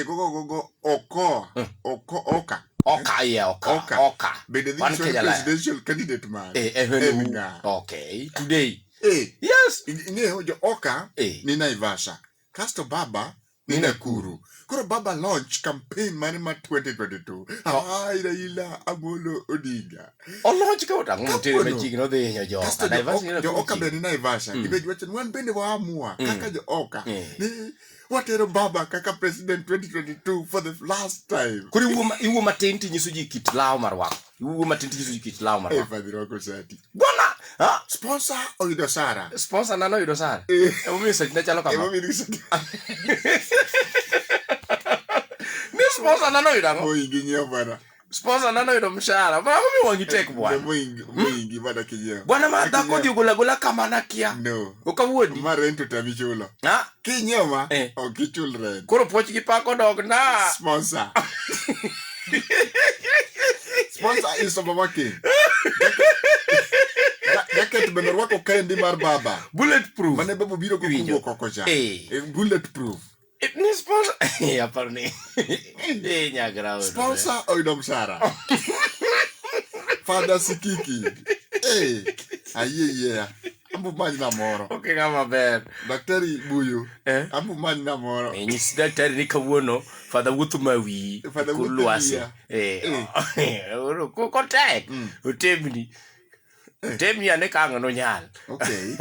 Gogo gogo oko oko oka. Oka ye oka. Oka. Oka. Bende dhi Wan nyiso ni Kenya Lion. presidential candidate mare. Eh, eh, En en ng'a? Okay. Today. Eh, Yes. ing'eyo jo Oka Eh. ni Naivasha. Kasto baba ni Nakuru. Koro baba launch campaign mare mar 2022. Ai Raila Amolo Odinga. Oloch ka otang'o motere Kawuono. machiegni odhi hinyo joka. Kasto jo Naivasha Ok- ni jo Nakuru Oka chiegni. be ni Naivasha. Gibed wacho ni wan bende waamua kaka jo Oka. Eh. Ni watero baba kaka president 2022 for the last time. Koro iwuo ma- iwuo matin tinyiso ji kit law mar wang'. Iwuo matin tinyiso ji kit law mar Eh, wang'. Fadhili wako sati. Bwana! Ha? Sponsor oyudo Sara. Sponsor nano oyudo sara. Eh. Emomiyo sachna chalo kama. Emomiyo nigi sati. Ni sponsor nano oyudo ang'o? Moingi nyiewo bana. Sponsor nano oyudo mshahara. Bwana momiyo wang'i tek bwana. Moingi moingi bana kinyiewo. Bwana ma dhako odhi ogolo agola kama nakia. No. Ok awuondi. Ma rent otami chulo. Ha? Kinyiewo ma Eh. ok ichul rent. Koro puoch gi pak odok na. Sponsor. Sponsor is overworking. Jacket bende orwako kaendi mar baba. Bullet proof. Mane baba obiro go Iwinjo. kowuok oko cha. Eh. Eh, Bullet proof. Eh, Ni sponsor. Eh, aparo ni. Eh, nyagra. odo. Sponsor oyudo mshahara. Father Sikiki. Eh, ayie yiea. Ambo manyna moro. Ok ng'ama ber. Daktari Buyu. Eh? Ambo manyna moro. Eh, nyis daktari ni kawuono fadha wuotho ma wiyi Fadha kor wuotho lwasi. wiya. Eh, oro kotek. Otemni. Otemni ane ka ang' nonyal. Okay.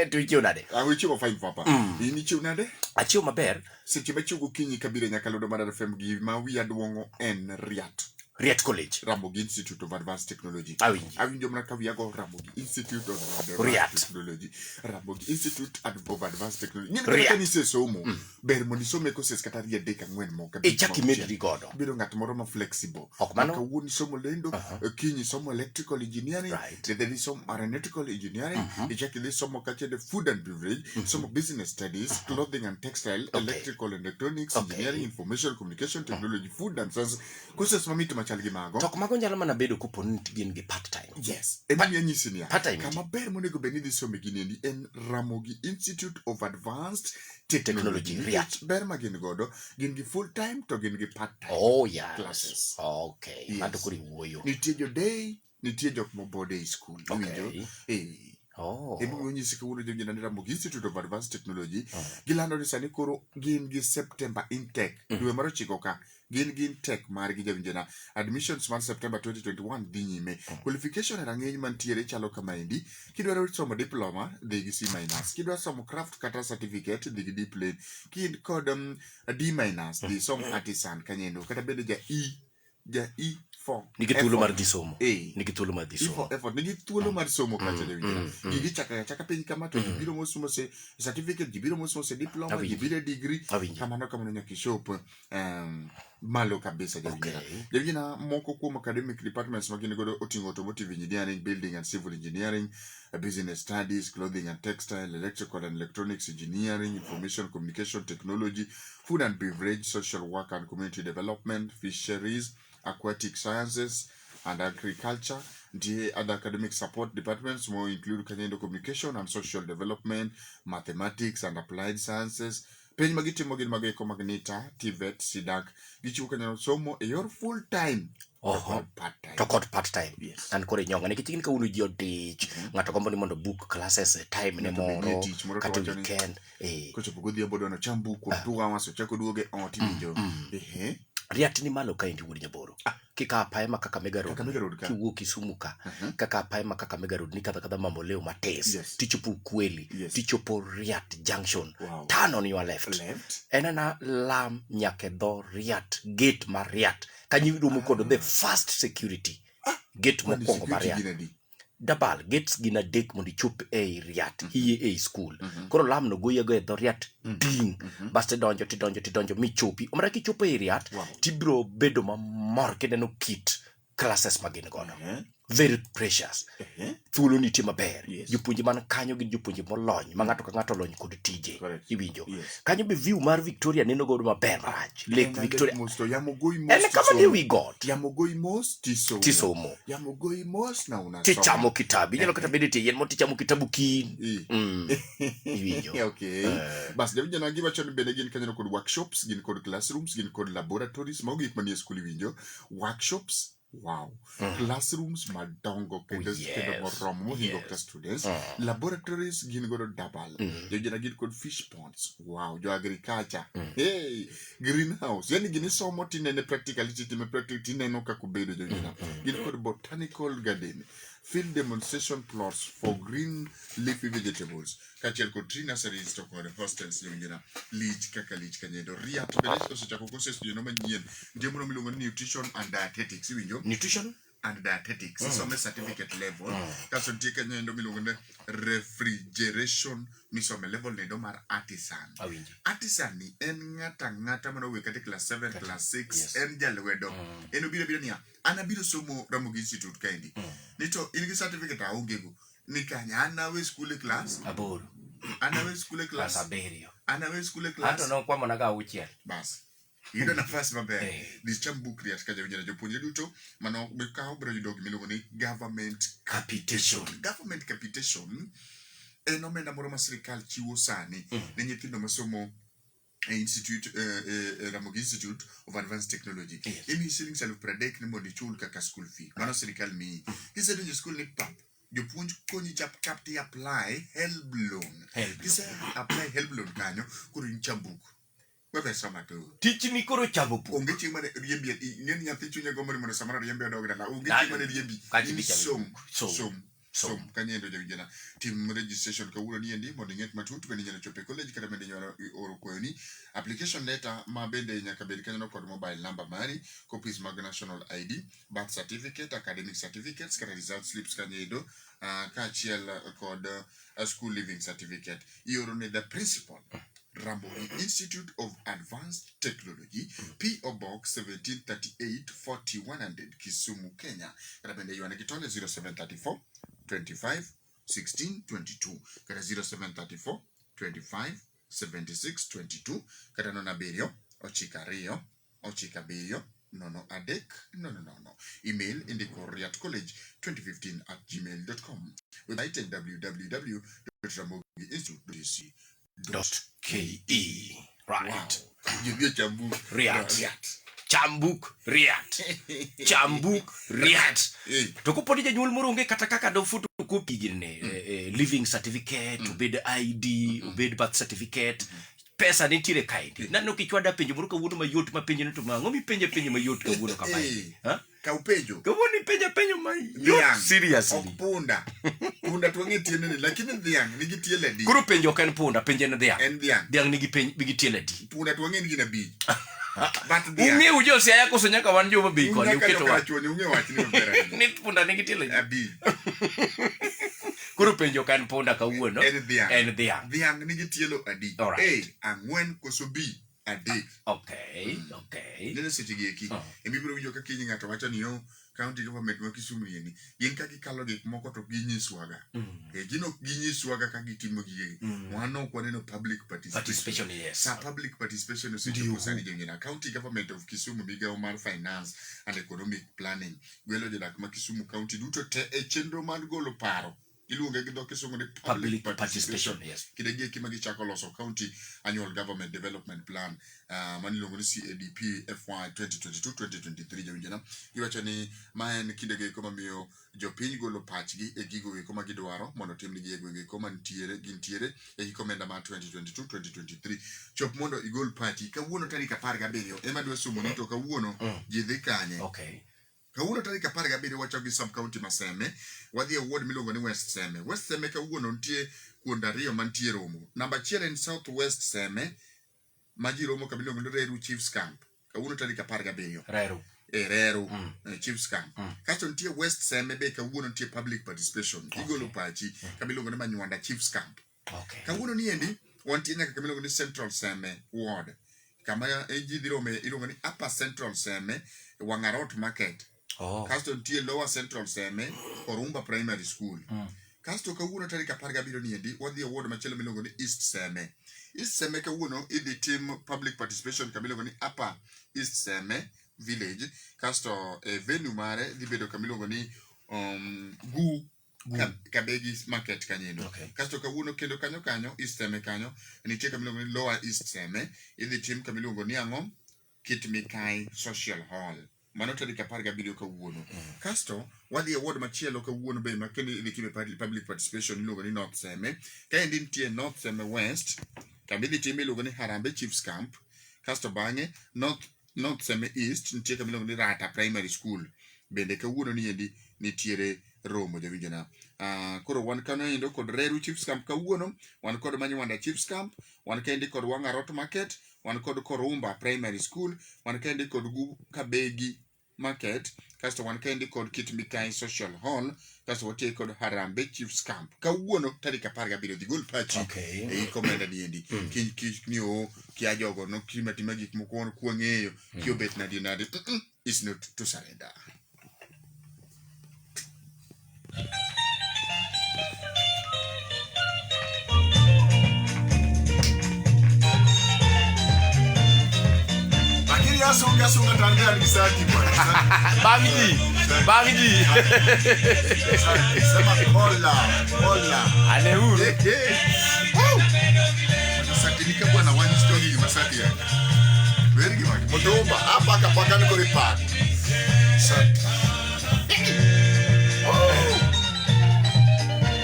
To ichiew nade? Ang ichiewo fine papa. In ichiew nade? Achiew maber. Seche machiew gokinyi kabiro e nyakalondo mar RFM gima wiya duong'o en riat. Riat College. Ramogi Institute of Advanced Technology. Awinji. Awinjo mana ka wiya go Ramogi Institute of Advanced Riat. Technology. Ramogi Institute of Advanced Technology. Ng'eni Riat. kata nisesomo, ber mondo isom e courses kata ariyo adek ang'wen moko. abich, Ichak moko imedri auchiel. godo. Ibedo ng'at moro ma flexible. Ok mano? Ma Kawuono isomo lendo, kiny isomo electrical engineering, then isomo aeronautical engineering, ichak idhi somo kacha de food and beverage, isomo business studies, clothing and textile, electrical and electronics, engineering, information communication technology, food and science. Courses mamit machal gi mago. To ok mago nyalo mana bedo kopo ni gin gi part time. Yes. Emomiyo anyisi niya, Part time kama ber monego bed ni idhi some gini endi en Ramogi Institute of Advanced Technology. Technology, Nikech ber ma gin godo, gin gi full time to gin gi part time. Oh yes. Classes. Okay. Yes. Mato koro iwuoyo. Nitie jo day, nitie jok mo day school. Okay. Iwinjo? Eh. Oh. Emomiyo onyisi kawuono jowinjo ni Ramogi Institute of Advanced Technology gilando ni sani koro gin gi September intake dwe mar ochiko ka gin gi intake margi jawinjona admissions mar September 2021 dhi nyime qualification e rang'iny mantiere chalo kamaendi kidwaro somo diploma dhi gi C minus kidwaro somo craft kata certificate dhi gi D plain kin kod D minus dhi som artisan kanyendo kata bende ja E ja E4 Nigi thuolo F4. mar dhi somo. Eh. Nigi thuolo mar dhi E somo. for effort nigi thuolo mar somo kacha jawinjona gigi chako achaka piny kama to ji biro mos mos e certificate ji biro mos mos e diploma ji Awinji. biro e degree Awinji. kamano kamano nyaka ichop malo kabisa jawinjona Okay. jawinjona moko kuom academic departments ma gin godo oting'o automotive engineering building and civil engineering business studies clothing and textile electrical and electronics engineering information communication technology food and beverage social work and community development fisheries aquatic sciences and agriculture nitie other academic support departments mo include kanyendo communication and social development mathematics and applied sciences penj ma gitimo gin mago eko mag NITA, TVET, SIDAC gichiwo kanyo somo e yor full time to Oho. kod part time To kod part time. Yes. An koro inyonga nikech gin kawuono ji odich. Ng'ato gombo ni mondo book classes e time ne Ng'ato bed ni e moro tich moro to kata wacho ni- weekend. Eh. kochopo godhiambo dwano cham buk kuom 2 hours ochako oduoge ot iwinjo ehe Riat ni malo kaendi wuod Nyaboro. Kika apaye ma Kakamega Road. Kakamega Road ka. Kiwuok Kisumu ka. Kaka apaye ma Kakamega Road ni kadha kadha Mamboleo matis. Yes. Tichopo Ukweli. Yes. Tichopo Riat Junction. Wow. Turn on your left. Left. En ana lam nyaka e dho Riat, gate mar Riat. Kanyo iromo kod the first security. Gate Kwani mokwongo mar security Riat. gin adi? Dabal gates gin adek mondo ichop ei Riat, hie ei school. Koro lamno goyigo e dho Riat ding. Basto idonjo tidonjo tidonjo michopi. Omera kichopo ei Riat, Wow. tibiro bedo mamor kineno kit classes ma gin godo. Very precious. Ehe. Thuolo nitie maber. Yes. Jopuonje man kanyo gin jopuonje molony ma ng'ato ka ng'ato olony kod tije. Correct. Iwinjo. Yes. Kanyo be view mar Victoria neno godo maber marach. Lake En Victoria. mos to yamo goyi mos En kama nie wi got. Yamo goyi mos tisomo. Tisomo. Yamo goyi mos na unasoma. Tichamo kitabu. Inyalo kata bedo e tie yien moro tichamo kitabu kin. Eh. Iwinjo. Okay. Bas jawinjo na giwacho ni bende gin kanyo kod workshops, gin kod classrooms, gin kod laboratories, mago gik manie skul iwinjo. Workshops, wow. Classrooms madongo kendo, Oh, yes. kendo moromo mohingo Yes. kata students. Laboratories gin godo double. Jojena gin kod fish ponds. Wow, jo agriculture. Hey, greenhouse. Yani gini somo tinene practically titime practically tineno kaka obedo jojena. Gin kod botanical garden. Field demonstration plots for green leafy vegetables. Kaachiel kod tree nurseries to kod hostels jowinjona. Lich kaka lich kanyendo. Riat bende osechako courses jeno manyien. Nitie moro miluongo ni nutrition and dietetics iwinjo? Nutrition? And dietetics. Isome certificate level. Kasto nitie kanyendo miluongo ni refrigeration misome level nendo mar artisan. Awinji. Artisan ni en ng'ata ng'ata mane owuok kata e class 7, class 6, Yes. en jalwedo. En obiro abira niya, an abiro somo Ramogi Institute kaendi. Ni to in gi certificate aonge go. Ni kanya an nawe skul e class, Aboro. an nawe skul e Class class, abiriyo. an nawe skul e Anto class. nokwamona ga auchiel. Bas. Iyudo nafas maber. Eh. Dhi cham buk riat ka jawinjo jopuonjre duto mano kawo biro yudo gimiluongo ni government Capitation. Government capitation en omenda moro ma sirikal chiwo sani ne nyithindo masomo e institute Ramogi Institute of Advanced Technology. Yes. Imiyi siling 30,000 ni mondo ichul kaka school fee. Mano sirikal miyi. Kisedonjo e school ni pap, jopuonj konyi chap chap ti apply helb loan. Helb loan. Kise apply helb loan kanyo, koro in chambuk. We pesa matin. Tichni koro chamo buk. Onge chieng' mane riembi, ing'e ni nyathi chunye gombo ni mondo samoro riembe odog dala. Onge Dala. chieng' mane riembi. Kachi In dhi chamo som, buk. Som. som, Som. som. Kanyendo jawinjona. Tim registration kawuono ni endi mondo ing'e matut bende inyalo chopo e college kata bende inyalo oro kwayoni. Application letter ma bende nyaka bed kanyo kod mobile number mari, copies mag national ID, birth certificate, academic certificates kata result slips kanyo kaachiel kod school leaving certificate. Ioro ne the principal Ramogi Institute of Advanced Technology, P.O. Box 1738 4100, Kisumu, Kenya. Kata bende ywane gi tone 0734 25 16 22 kata 0734 25 76 22 kata 07 92 97 03 00. Email indiko riatcollege2015@gmail.com. Website en www.ramogiinstitute.ac. Dot ke. Right. Wow. Jidhi chambuk. Riat. Riat. Chambuk riat. Chambuk riat. Eh, To kopo ni janyuol moro onge kata kaka do photocopy gine, living certificate, obed ID, obed birth certificate, pesa nitiere kaendi. Naneno kichwada penjo moro kawuono mayot ma penjo ni to ang'o mipenjo penjo mayot kawuono kamae? Eh. Ha? Kaw penjo. Kawuono ipenja penjo mayot Dhiang'. seriously. Ok punda. Punda to wang'e tiendene, lakini dhiang' nigi tielo adi? Koro penjo ok en punda, penjo en dhiang'. En dhiang'. Dhiang' nigi penj nigi tielo adi? Punda to wang'e ni gin abich. But dhiang'. Ung'eyo jo Siaya koso nyaka wan joma bei koni Nyaka uketo joka wa. rachuonyo ung'e wachni maber ahinya. Ni punda nigi tielo adi? Abich. Koro penjo ok en punda kawuono. En dhiang'. En dhiang'. Dhiang' nigi tielo adi? Alright. A, ang'wen koso B, adek. Okay, okay. Neno seche gi eki. Oh. Ema ibiro winjo ka kiny ng'ato wacho ni yo county government ma Kisumu ni endi. Gin ka gikalo gik moko to ginyiswaga. Eh, gin ok ginyiswaga ka gitimo gigegi. Wan ok waneno public participation. Participation, yes. Sa public participation osechopo sani jongina. County government of Kisumu migawo mar finance and economic planning gwelo jodak ma Kisumu county duto te e chenro mar golo paro. Iluonge gi dho kisungu ni Public participation, yes. Kinde gi eki ma gichako loso county annual government development plan mano iluongo ni CADP FY 2022-2023 jowinjona. Giwacho ni ma en kinde gi eko mamiyo jopiny golo pachgi e gigo eko ma gidwaro mondo otimnigi e gwenge eko mantiere gintiere e hik omenda mar 2022-2023. Chop mondo igol pachi. Kawuono tarik 17 ema adwa somoni to kawuono ji dhi kanye? Okay. Kawuono tarik 17 wachako gi sub county ma Seme, wadhi e ward miluongo ni West Seme. West Seme kawuono nitie kuonde ariyo mantie romo. Namba achiel en South West Seme ma ji romo kama iluongo ni Reru Chiefs Camp. Kawuono tarik 17. Reru. E Reru, Chiefs Camp. Kasto nitie West Seme be kawuono nitie public participation. Igolo pachi kama iluongo ni Manywanda Chiefs Camp. Okay. Kawuono ni endi wantie nyaka kama iluongo ni Central Seme Ward. Kama ji dhi rome iluongo ni Upper Central Seme Wangarot Market. Oh. Kasto nitie Lower Central Seme, Korumba Primary School. Kasto kawuono tarik 17 niendi wadhi e ward machielo miluongo ni East Seme. East Seme kawuono idhi tim public participation kama iluongo ni Upper East Seme Village. Kasto e venue mare dhi bedo kama iluongo ni Gu Kabegi Market kanyendo. Okay. Kasto kawuono kendo kanyo kanyo East Seme kanyo nitie kama iluongo ni Lower East Seme. Idhi tim kama iluongo ni ang'o? Kitmikai Social Hall. Mano tarik 17 kawuono. Kasto wadhi e ward machielo kawuono be ma kendo idhi time public participation iluongo ni North Seme. Kaendi nitie North Seme West, kama idhi time iluongo ni Harambee Chiefs Camp. Kasto bang'e North Seme East nitie kama iluongo ni Rata Primary School. Bende kawuono niendi nitiere romo jawinjona. Koro wan kanyo endo kod Reru Chiefs Camp kawuono, wan kod Manywanda Chiefs Camp, wan kaendi kod Wang'arot Market, wan kod Korumba Primary School, wan kaendi kod Gu Kabegi Market, kasto wan kaendi kod Kitmikai Social Hall, kasto watie kod Harambee Chiefs Camp. Kawuono tarik 17 dhi gol pachi. Okay. E komenda niendi. Kiny kich ni o kia jogo no kima tima gik moko kwang'eyo, kiobet nadi nadi. It's not to surrender. Lakini asunga asunga tangia ni sati bwana. Bang ji. Bang ji. Sema kola, kola. Ane uru. Masati ni bwana wani story ni masati ya. Very good. Mutumba hapa kapaka niko ripa. Sati.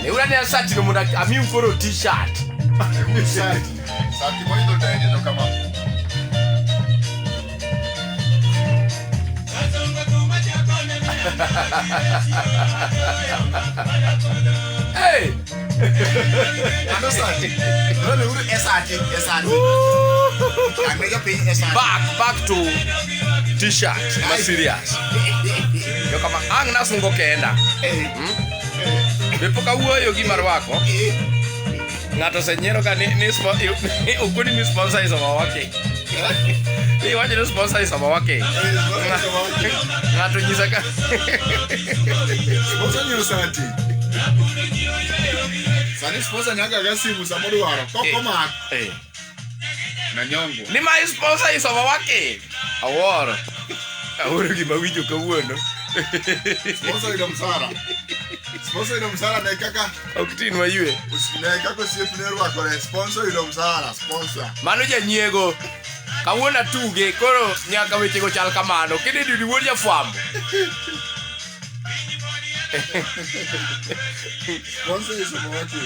Ne ura ne sati no muna ami ukoro t-shirt. Sati. Sati mo ndo taje no kama. Hey. Ano sati? No ne uru esati, esati. Amega pay esati. Back to t-shirt. Ma serious. Yo kama ang nasungo kenda. Be pok awuoyo gi marwako. Ng'ato osenyiero ka ni okoni ni sponsor isomo wake. Iwacho ni sponsor isomo wake. Ng'ato nyisa ka. Sponsor ni sati. Sani sponsor nyaga ga simu samodwaro. Koko mak. Na nyongo. Ni my sponsor isomo wake. Awuoro. Awuoro gima winjo kawuono. Sponsor ida msara. Sponsor ida msara ne kaka. Ok tin wayue. Ne kaka osiepne orwakore. Sponsor ida msara. Sponsor. Mano janyiego. Kawuono atuge koro nyaka wechego chal kamano. Kennedy ni wuod jafwambo. Sponsor isomo wake.